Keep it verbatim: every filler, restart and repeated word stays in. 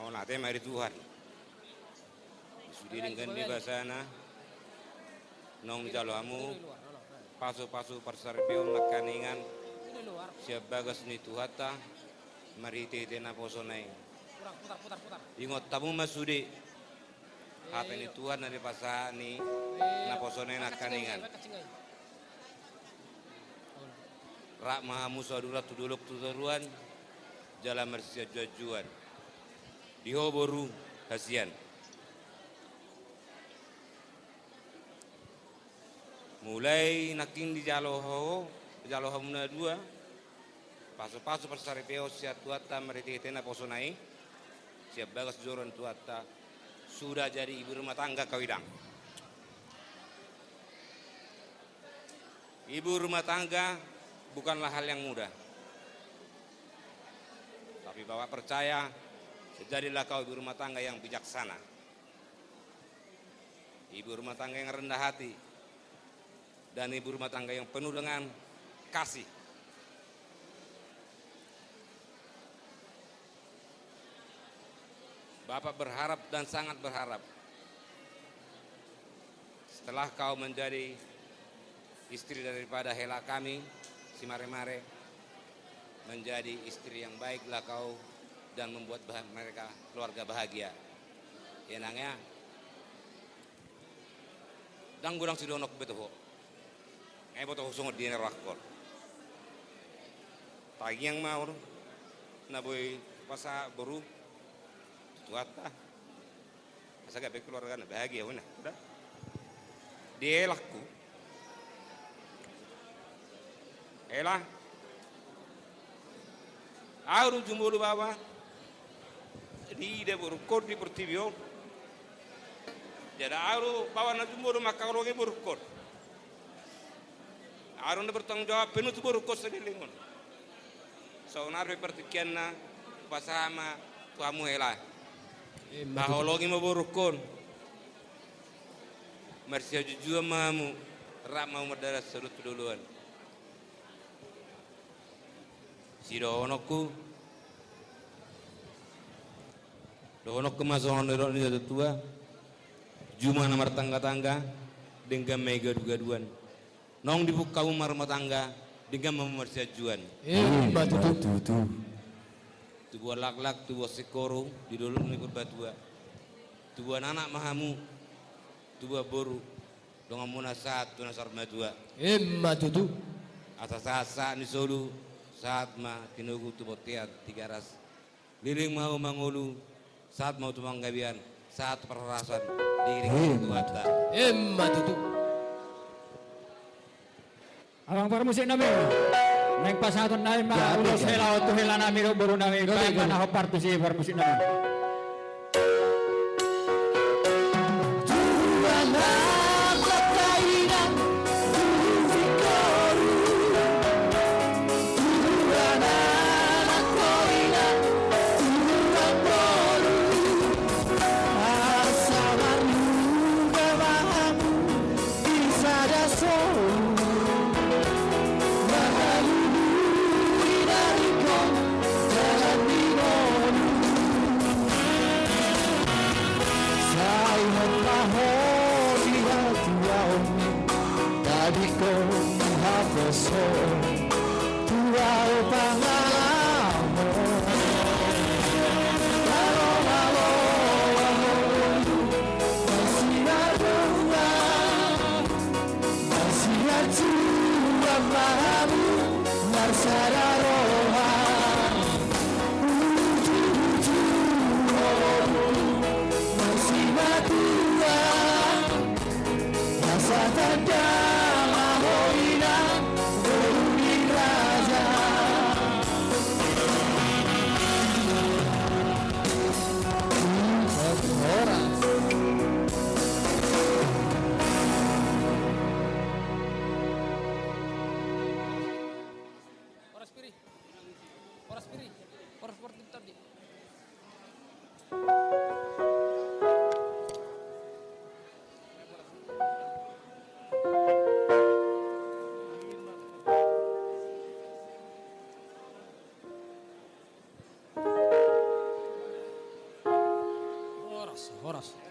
Mauliate ma di Tuhan. Sude denggan ni basana, naung dijalo hamu pasupasu parsaripeon nangkaningan sian bagas ni Tuhanta marhitehite naposona i. Ingot hamu ma sude hata ni Tuhan na dipasahat ni naposona i nangkaningan. Rap ma hamu saluran tu dolok tu toruan jala marsianjuanjuan di ho boru hasian. Mulai nangkin dijalo ho, dijalo hamu na dua pasupasu parsaripeon sian Tuhanta marhitehite naposona i, sian bagas joro ni Tuhanta, sudah jadi ibu rumah tangga kau, Idang. Ibu rumah tangga bukanlah hal yang mudah. Tapi Bapak percaya, jadilah kau ibu rumah tangga yang bijaksana, ibu rumah tangga yang rendah hati, dan ibu rumah tangga yang penuh dengan kasih. Bapak berharap dan sangat berharap, setelah kau menjadi istri daripada hela kami, si Maremare, menjadi istri yang baiklah kau dan membuat bah-, mereka keluarga bahagia. Ya, Nang, ya. Ndang godang sidohononku be tu ho. Nga diboto ho songon dia na rohangkon. Tangiang ma on na boi pasahat boru tu Tuhanta, asa gabe keluarga na bahagia, ina. Udah. Di helangku. Hela. Ahu do jumolo baoa diida borungkon di portibi on. Jala ahu do baoa na jumolo mangkaholongi borungkon. Ahu do na bertanggung jawab penuh tu borungkon saleleng on. Saonari pe partingkianna, hupasahat ma tu hamu hela. Haholongi ma borungkon. Marsianjuanjuan ma hamu, rap ma hamu mardalan saluhut tu joloan. Sidohononku, dohononku ma songon nidok ni natuatua: Juma na martanggatangga, denggan ma i gadugaduan. Naung dipungka hamu marrumah tangga, denggan ma hamu marsianjuan. Emma tutu. Tubuan laklak, tubuan singkoru di dolok ni Purbatua. Tubuan anak ma hamu, tubuan boru, donganmuna sahat tu na saur matua. Emma tutu. Asa sahat-sahat ni solu, sahat ma tinogu tu bontean Tigaras. Leleng ma hamu mangolu, sahat ma hamu tu panggabean, sahat tu parhorasan, diiringi Tuhanta. Emma tutu. Amang parmusik nami, naeng pasahaton nami ma ulos hela on tu hela nami dohot boru nami, baen ma na hombar tusi parmusik nami. Horas, horas.